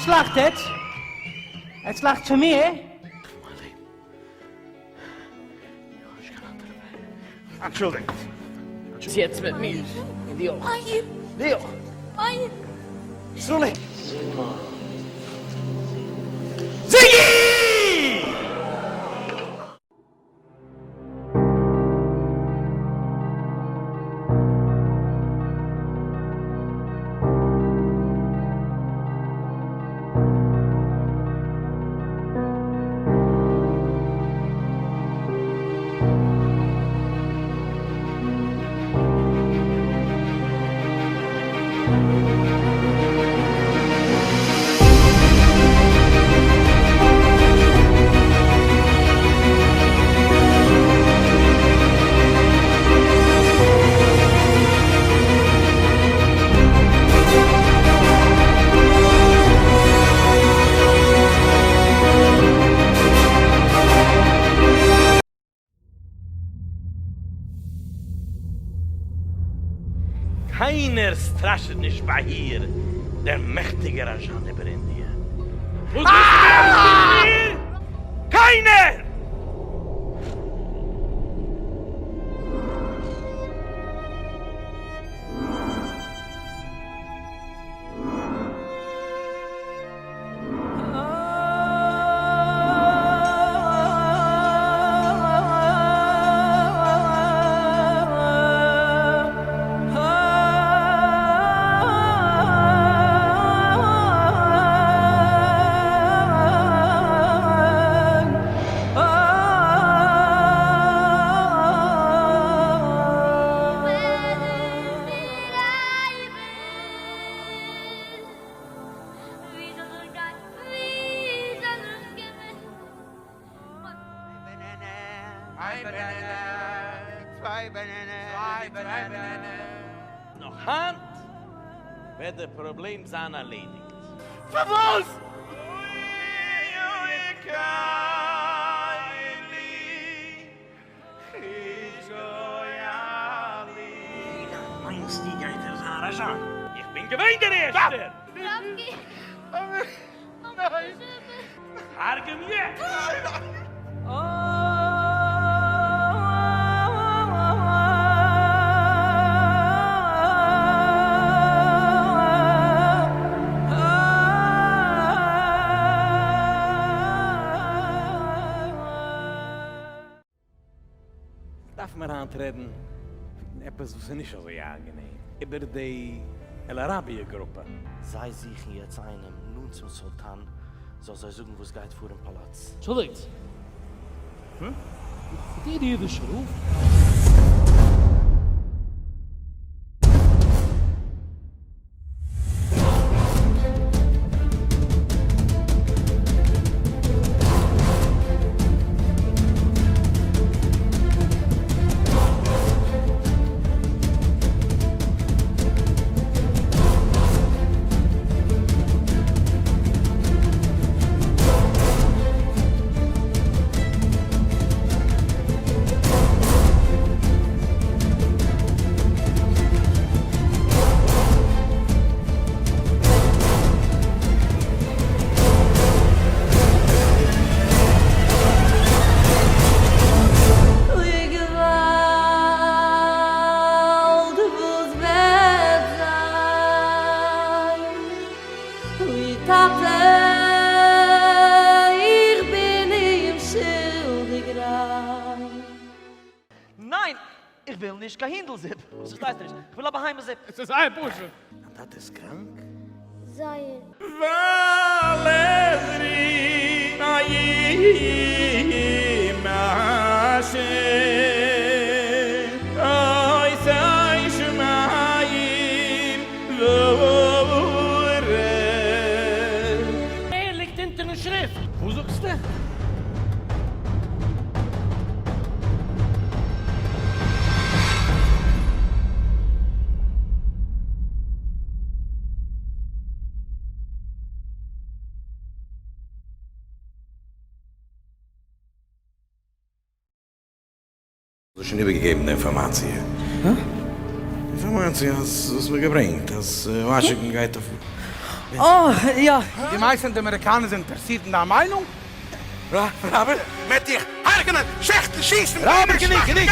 לאכט עטץ? עטץ לאכט פון מיר? מיין לעבן. איך האב נישט קיין אנדערע וועג. אנטשולדיגט. יעצט מיט מיר. און דו אויך. דו אויך. סרולי! זיגי! קיינער סטראשעט נישט ביי איר, דער מעכטיגער אזשאן איבער אינדיע. וואס ווילסטו פון מיר? קיינער! נאך היינט וועט דער פראבלעם זיין ארלעדיגט. פארוואס? ווי לאנג מיינסטו גייט ער זיין רשע? איך בין געווען דער ערשטער! הרג'ע אים יעצט! דארף מען היינט רעדן פון עפעס וואס איז נישט אזוי איינגענעם, איבער די על אראביע גרופע. זיי זוכן יעצט איינעם נאנט צום סולטאן זאל זיי זאגן וואס גייט פאר אין פאלאץ. אנטשולדיגט. זענט איר די אידישע רב? אוי געוואלד וואס וועט זיין? אוי טאטע איך בין אים שולדיג ריין. ניין! איך וויל נישט קיין הינדל זופ! וואס פארשטייסטו נישט? איך וויל א בהמה זופ! עס איז זייער פשוט. דיין טאטע איז קראנק? זייער. ועל עזרי נעים השם עושה שמים וארץ. ווער ליגט אונטערן שריפט? וואס זאגסטו? האסט שוין איבערגעגעבן די אינפארמאציע? הא? אינפארמאציע אז האסט מיר געברענגט אז וואשינגטאן גייט אויף. אה, יא. דו מיינסט אז די אמעריקאנער זענען אינטערעסירט אין דיין מיינונג? ראבערט, מ'עט דיך הרג'נען, שעכטן, שיסן, ראבערט, גענוג, גענוג!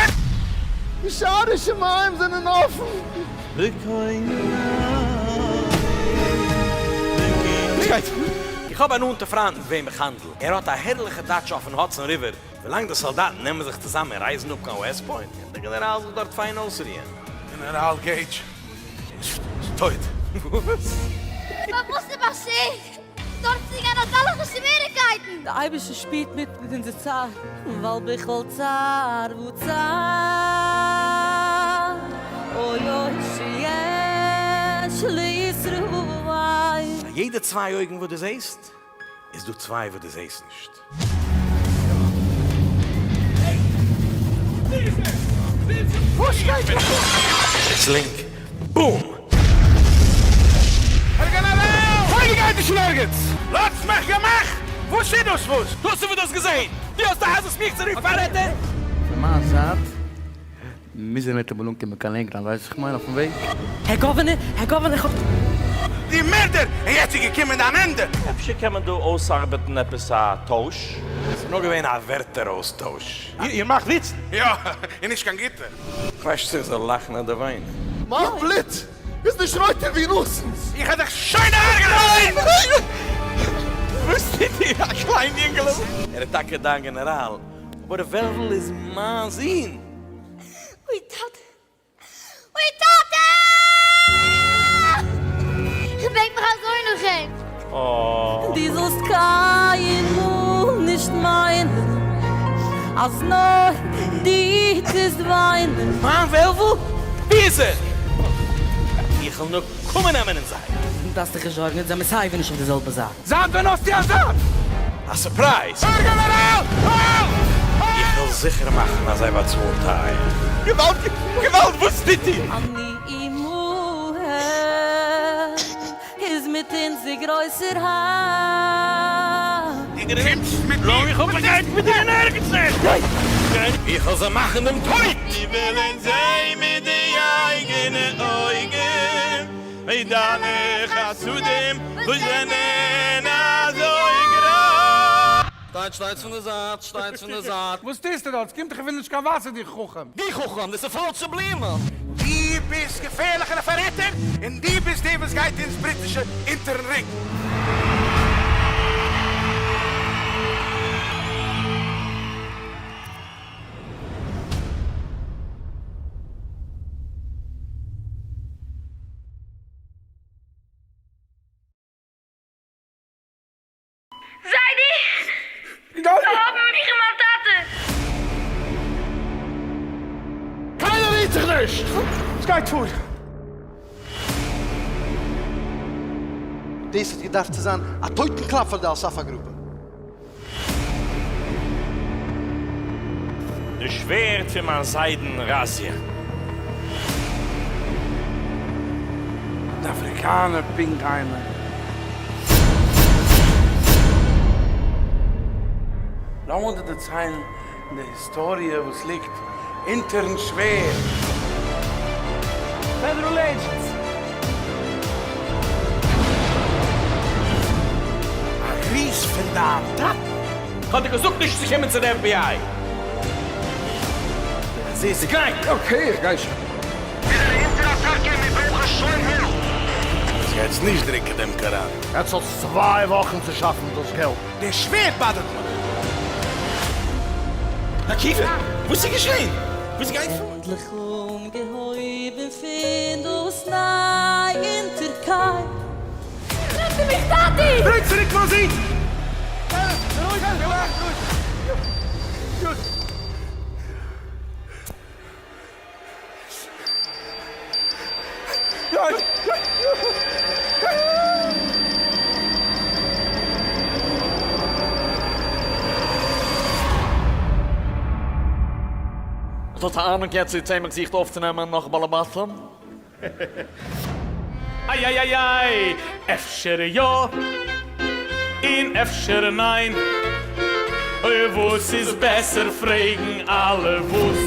די שערי שמים זענען אפן! איך האב א נאנטע פריינט מיט וועם איך האנדל, ער האט א הערליכע דאטשע אויפן האדסאן ריווער, ווילאנג די סאלדאטן נעמען זיך צוזאם און רייזן אפ קיין וועסט פוינט, קען דער גענעראל זיך דארט פיין אויסרוען. גענעראל געידזש איז טויט. וואס? פארוואס איז באשערט דורכצוגיין אזאלעכע שוועריקייטן? די אייבערשטער שפירט מיט מיט אונזער צער, ווייל בכל צער וצער אוי אוי שיש לישראל. פאר יעדע צוויי אויגן וואס דו זעסט, איז דא צוויי וואס דו זעסט נישט. פלוצלינג, בום! הער גענעראל! פייגא גייט נישט אין ערגעץ! לאזט מיך געמאך! וואס איז דאס וואס? דו האסט דאס געזעהן? דו האסט די העזות מיך צו רופן פאררעטער? פון מיין זייט מוז ער מיטאמאל אנקומען קיין ענגלאנד, ווייסט וואס איך מיין, אויפן וועג. הער גאווערנער, הער גאווערנער, איך האב. דו מערדער! און יעצט איז געקומען דיין ענדע! אפשר קען מען דא אויסארבעטן עפעס א טויש? ס'איז נאר געווען א ווערטער אויסטויש. איר מאכט וויצן? יא, און נישט קיין גוטע. כ'ווייס נישט צו איך זאל לאכן אדער וויינען. מיין בלוט איז נישט רויטער ווי נתן'ס. איך האב דיך שוין אהרגענעט! ניין! וואס טוט איר א קליין יונגעלע? ער איז טאקע דיין גענעראל, אבער וועלוול איז מיין זון! אוי טאטע! אוי טאטע! איך בענק מיך אזוי נאך אים! דו זאלסט קיינמאל נישט מיינען אז נאר דו טוסט וויינען. מיין וועלוול? ווי איז ער? איך וועל נקמה נעמען אין זיי! דארפסט דיך נישט זארגן, אונז זעמיר סייווי נישט אויף די זעלבע זייט. זייט ווען האסטו א זייט? א surprise! הער גענעראל! העלפ! איך וועל זיכער מאכן אז זיי באצאלן טייער. געוואלד! געוואלד! וואס טוט איר? אני עמהם איז מיט אונז די גרויסער האר. דו קומסט מיט מיר? איך האב גייט מיט דיר אין ערגעץ נישט! איך וועל זיי מאכן דעם טויט! מיר ווילן זען מיט די אייגענע אויגן ווי דיינע חסדים וואס זענען אזוי גרויס. שטייט שטייטס פון די זייט, שטייטס פון די זייט. וואס טוסטו דארט? ס'קומט דיך אפילו נישט קיין וואסער דו חכם! דו חכם, דאס איז פאלשע בלומען! דו ביסט געפערליכער פאררעטער, און דו ביסט דער וואס גייט אונז בריטישע אונטערן רוקן. זיידי! זיי האבן מיך און מיין טאטע! קיינער רירט זיך נישט! וואס גייט פאר? דאס האט געדארפט צו זיין א טויטן קלאפ פאר די אל-סאפא גרופע. די שווערד פון מיין זיידן ראזיע. די אפריקאנער פינגאינער. לאמיר דיר דערציילן די היסטאריע וואס ליגט אונטערן שווערד. Federal agents! א גריס פון דיין טאטן. כ'האב דיר געזאגט נישט צו קומען צו די fbi. זי גיי! Okay איך גיי שוין. מיר זענען אונטער אטאקע און מיר ברויכן שוין הילף! עטס גייטס נישט דרוקן דעם קאראן. עטס האטס צוויי וואכן צו שאפן דאס געלט. דער שווערד באדערט מיך. עקיבא, וואס איז געשען? וואס גייט פאר? ענדליך אנגעהויבן פון דאס ניי אין טערקיי. רעטע מיך טאטי! ברענג צוריק מיין זון! האט א אהנונג יעצט צו צמח זוכט אויפצונעמען נאך בעלי בתים? איי איי איי איי, אפשר יא און אפשר ניין, אוי וואס איז בעסער פרעגן אלע וואס.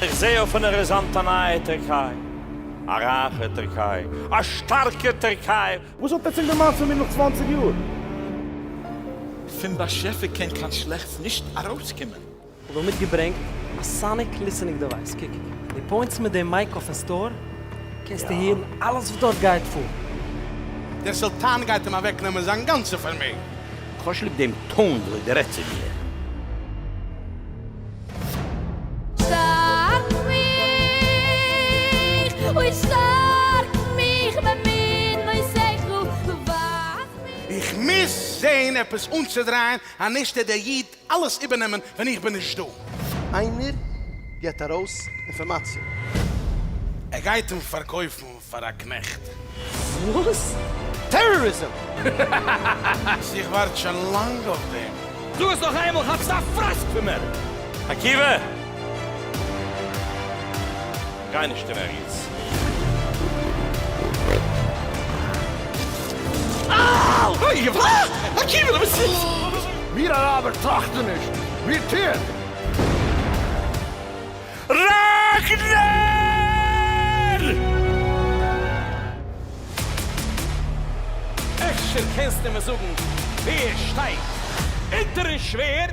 איך זעה אויפן האריזאנט א נייע טערקיי. א רייכע טערקיי, א שטארקע טערקיי. וואס האט עטץ אינגערמאן פון מיר נאך צוואנציג יאר? פון באשעפער קען קיין שלעכטס נישט ארויסקומען. כ'האב דא מיטגעברענגט א sonic listening device, קוק, דו point סט מיט דעם mic אויפן store, קענסטו הערן אלעס וואס דארט גייט פאר. דער סולטאן גייט אים אוועקנעמען זיין גאנצע פארמעגן. כ'האב נישט ליב דעם tone וויאזוי דו רעדסט צו מיר. שטארק מיך, אוי שטארק מיך באמונתך ווייז מיך. איך מוז זעהן עפעס אנצודרייען אז נישט וועט דער איד אלעס איבערנעמען ווען איך בין נישט דא. איינער געט ארויס אינפארמאציע. ער גייט אים פארקויפן פאר א קנעכט. וואס? טעראריזם! איך ווארט שוין לאנג אויף דעם. זאג עס נאך איינמאל כאפסטו א פראסק פון מיר. עקיבא! גיי נישט אין ערגעץ. עקיבא דו ביסט. מיר אראבער טראכטן נישט, מיר טוען! ראגנער! אפשר קענסטו מיר זאגן ווער שטייט אונטערן שווערד?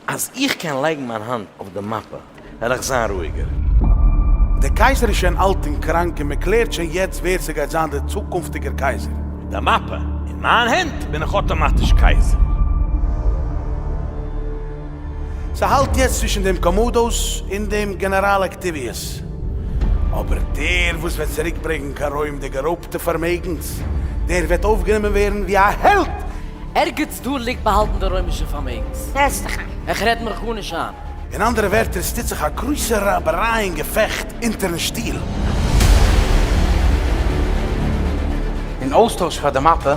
אז איך קען לייגן מיין האנט אויף די מאפע וועל איך זיין רואיגער. דער קייזער איז שוין אלט און קראנק און מען קלערט שוין יעצט ווער ס'גייט זיין דער צוקונפטיגער קייזער. די מאפע אין מיין הענט בין איך אטאמאטיש קייזער. ס'האלט יעצט צווישן דעם קאמאדוס און דעם גענעראל אקטיוויוס. אבער דער וואס וועט צוריקברענגן קיין רוים די גערויבטע פארמעגנס, דער וועט אויפגענומען ווערן ווי א העלד! ערגעץ דא ליגט באהאלטן די רוימישע פארמעגנס. רעדסט דיך איין. איך רעד מיך גארנישט איין. אין אנדערע ווערטער, ס'טוט זיך א גרויסע רייבעריי און געפעכט אונטערן שטיל. אין אויסטויש פאר די מאפע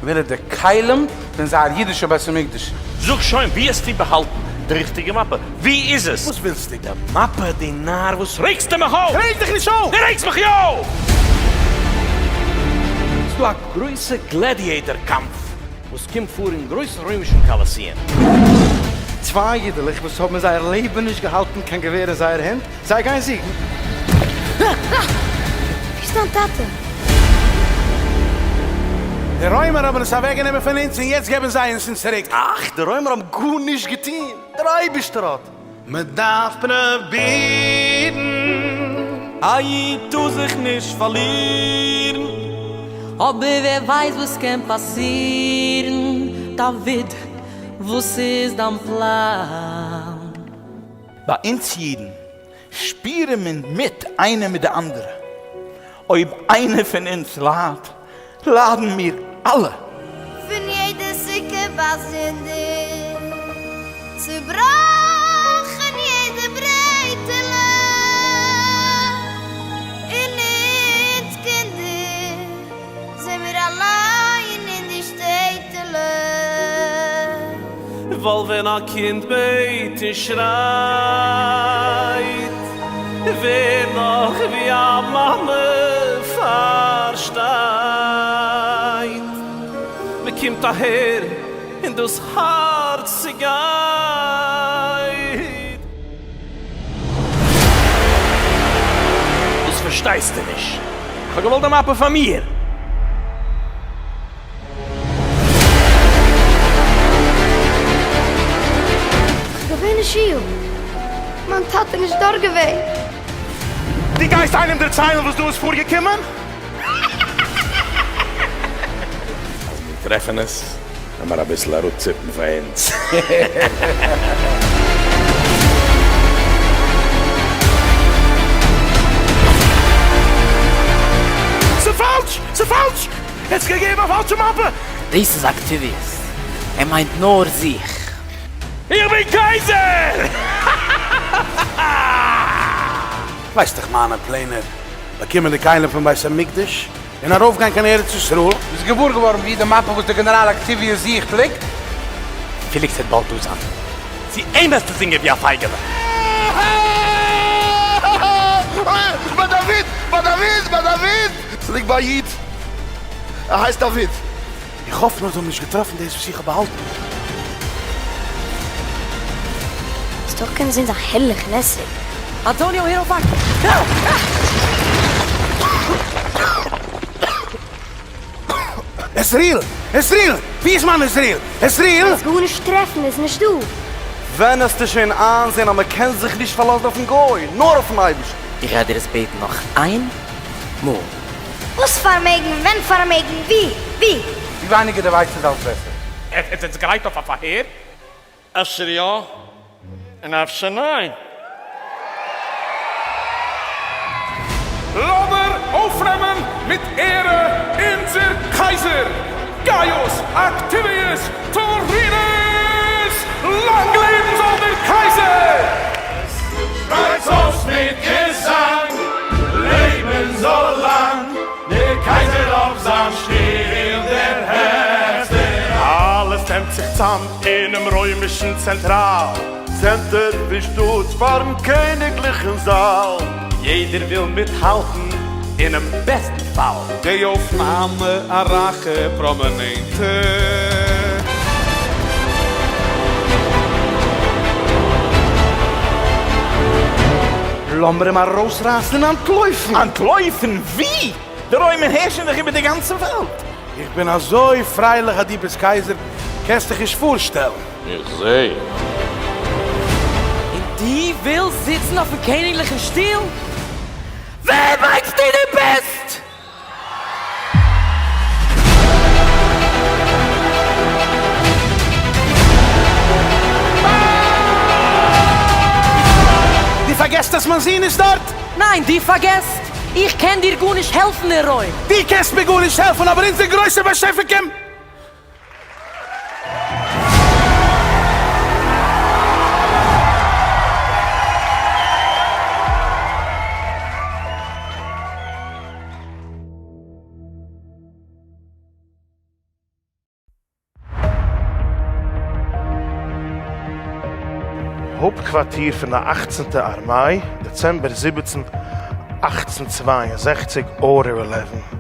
וויל ער די כלים פון זייער אידישע בית המקדש. זאג שוין, וואו האסטו באהאלטן די ריכטיגע מאפע? וואו איז עס? וואס ווילסטו? די מאפע, דו נאר, וואס רעגסטו מיך אויף? כ'רעג דיך נישט אויף! דו רעגסט מיך יא אויף! ס'דא א גרויסע גלעדיעיטאר קאמף וואס קומט פאר אין גרויסן רוימישן קאלאסיעם. צוויי אידעלעך וואס האבן אין זייער לעבן נישט געהאלטן קיין געווער אין זייער הענט, זיי גייען זיגן. וואו איז דיין טאטע? די רוימער האבן עס אוועקגענומען פון אונז און יעצט געבן זיי אונז אונז צוריק. אך, די רוימער האבן גארנישט געטון, דער אייבערשטער האט. מען דארף פרובירן. א איד טאר זיך נישט פארלירן. אבער ווער ווייסט וואס קען פאסירן, דוד וואס איז דיין פלאן? ביי אונז אידן שפירן מיר מיט איינער מיט די אנדערע, אויב איינער פון אונז ליידט, ליידן מיר אלע. פון יעדע סוכה באזונדער, צובראכן יעדע ברעטעלע, און אונז קינדער זעמיר אליין אין די שטעטעלע. ווייל ווען א קינד בעט און שרייט, ווער נאך ווי א מאמע פארשטייט. מען קומט אהער און דאס הארץ צעגייט. וואס פארשטייסטו נישט? כ'האב געוואלט די מאפע פאר מיר. כ'געווען אין שיעור, מיין טאטע נישט דארט געווען. דו גייסט איינעם דערציילן וואס דא איז פארגעקומען? אז מיר טרעפן עס, וועמער אביסל אראפציפן פאר אונז. ס'פאלש! ס'פאלש! ער האט געגעבן א פאלשע מאפע! דאס איז אקטיוויסט, ער מיינט נאר זיך. איך בין קייזער! ווייסט דאך מיינע פלענער, באקומען די כלים פון בית המקדש און ארויפגיין קיין ארץ ישראל. ביסט געוואר געווארן וואו די מאפע וואס דער גענעראל אקטיוויוס זוכט ליגט? פיליקס וועט באלד דא זיין. צו אים וועסטו זינגען ווי א פייגעלע. ביי דוד! ביי דוד! ביי דוד! ס'ליגט ביי א איד, ער הייסט דוד. איך האף נאר זיי האבן נישט געטראפן דאס וואס איך האב באהאלטן. עס דאך קען זיין א הערליכן עסק. אנטאניו הער אויף עזריאל! עזריאל! ווי איז מיין עזריאל? עזריאל! וועסט גארנישט טרעפן, איז נישט דא. ווען העסטו שוין איינזען אז מען קען זיך נישט פארלאזן אויפן גוי, נאר אויפן אייבערשטן? איך גיי דיר עס בעטן נאך איין מאל. וואס פארמעגן? ווען פארמעגן? ווי? ווי? ווי ווייניגער די ווייסט איז אלס בעסער. עטס זענטס גרייט אויף א פארהער? אפשר יא און אפשר ניין. לאמיר אויפנעמען מיט עהרע אונזער קייזער, גייוס אקטיוויוס טורינוס! לאנג לעבן זאל דער קייזער! שרייטס אויס מיט געזאנג, לעבן זאל לאנג דער קייזער אויף זיין שטוהל דער העכסטער. אלעס נעמט זיך צאם אינעם רוימישן צענטראל. צענטער פון שטאט פארן קעניגליכן זאל. יעדער וויל מיטהאלטן אינעם בעסטן פאל. די אויפנאמע א רייכע פראמינענטע. לאמיר אים ארויסרייסן און אנטלויפן! אנטלויפן? ווי? די רוימער הערשן דאך איבער די גאנצע וועלט! איך בין אזוי פרייליך אז דו ביסט קייזער, קענסט דיך נישט פארשטעלן. איך זעה. און דו ווילסט זיצן אויפן קעניגליכן שטול? ווער מיינסטו דו ביסט? דו פארגעסט אז מיין זון איז דארט? ניין, דו פארגעסט! איך קען דיר גארנישט העלפן אין רוים! דו קענסט מיר גארנישט העלפן, אבער אונזער גרויסער באשעפער קען. הויפטקווארטיר פון די אכצנטע ארמיי, דעצעמבער 17, 1862, Order Eleven.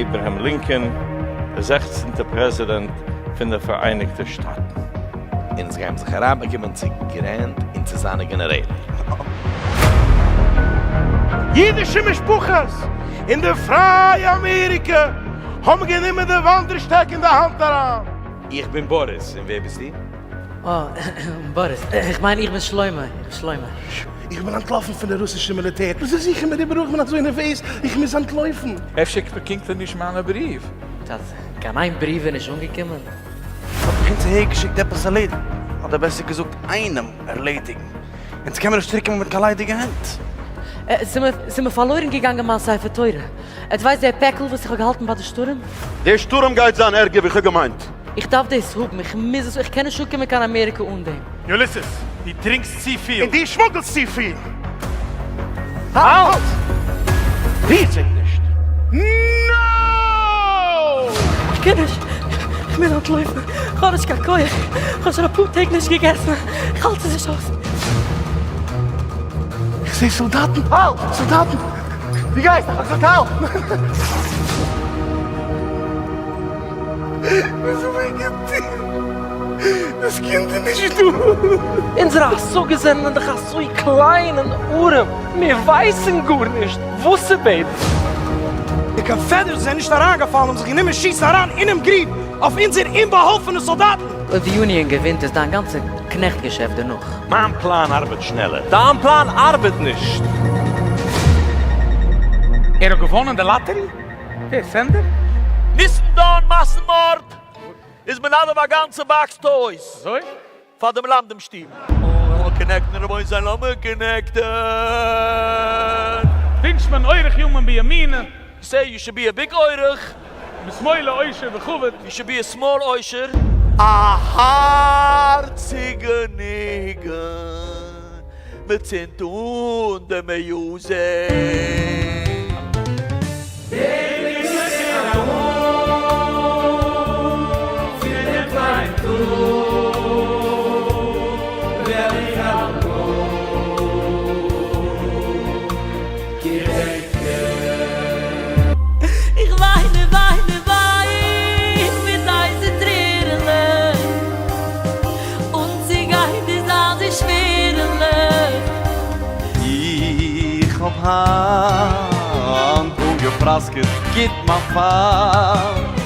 אברהם לינקאן, דער זעכצנטער פרעזידענט פון די פאראייניגטע שטאטן. אונז גייען זיך אריינבאקומען צו גרענט און צו זיינע גענערעלער. אידישע משפחות אין די פרייע אמעריקע האבן גענומען די וואנדער-שטעק אין די האנט אריין. איך בין באריס, און ווער ביסטו? אה, באריס, איך מיין איך בין שלמה, איך בין שלמה. איך בין אנטלאפן פון די רוסישע מיליטער, זיי זוכן מיר איבעראל, איך בין אזוי נערוועז, איך מוז אנטלויפן. אפשר באקומט ער נישט מיינע בריוו? טאטע, קיין איין בריוו איז נישט אנגעקומען? האט מיך אונז אהער געשיקט עפעס ערלעדיגן, אדער בעסער געזאגט איינעם ערלעדיגן. אונז קען מיר נישט צוריקקומען מיט קיין ליידיגע הענט. ס'איז מיר פארלוירן געגאנגען מיין ספר תורה. עטס ווייסט דער פעקל וואס איך האב געהאלטן ביי די שטורעם? דער שטורעם גייט זיין ערגער ווי כ'האב געמיינט. איך דארף דאס האבן, איך מוז עס, איך קען נישט אנקומען קיין אמעריקע אן דעם. יוליסעס, דו טרינקסט צופיל. און דו שמוגלסט צופיל. האלט! רירט זיך נישט! נאו! איך קען נישט! איך מוז אנטלויפן! איך האב נישט קיין כח! איך האב שוין אפאר טעג נישט געגעסן! איך האלט עס נישט אויס! איך זע סאלדאטן! האלט! סאלדאטן! דו גייסט! איך האב געזאגט האלט! וואס האב איך געטון? דאס קינד איז נישט דא! אונזערע השגות זענען דאך אזוי קליין און ארעם, מיר ווייסן גארנישט וואס צו בעטן. די Confederates זענען נישט אריינגעפאלן האבן זיך גענומען שיסן אריין אינעם גריב אויף אונזער אומבאהאלפענע סאלדאטן. אויב די Union געווינט איז דיין גאנצע קנעכט געשעפט דערנאך. מיין פלאן ארבעט שנעלער. דיין פלאן ארבעט נישט. ער האט געוואנען די lottery? ווער? סענדער? ניסן דאן מאסן-מארד איז מנדב א גאנצע box toys אזוי? פאר דעם למדן שטיבל. לאמיר connect ן רבותי לאמיר connect ן. ווינטשט מען אורך ימים בימינה. You say you should be a big אורך. בשמאלה עושר וכבוד. You should be a small עושר. א הארציגע ניגון, מ'צינדט אן די music. האנט אנגעפראסקעט גוט מיין פיינט.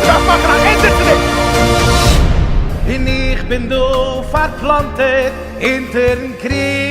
מ'דארף מאכן א ענדע צו דעם! און איך בין דא פארפלאנטערט אונטערן קריג.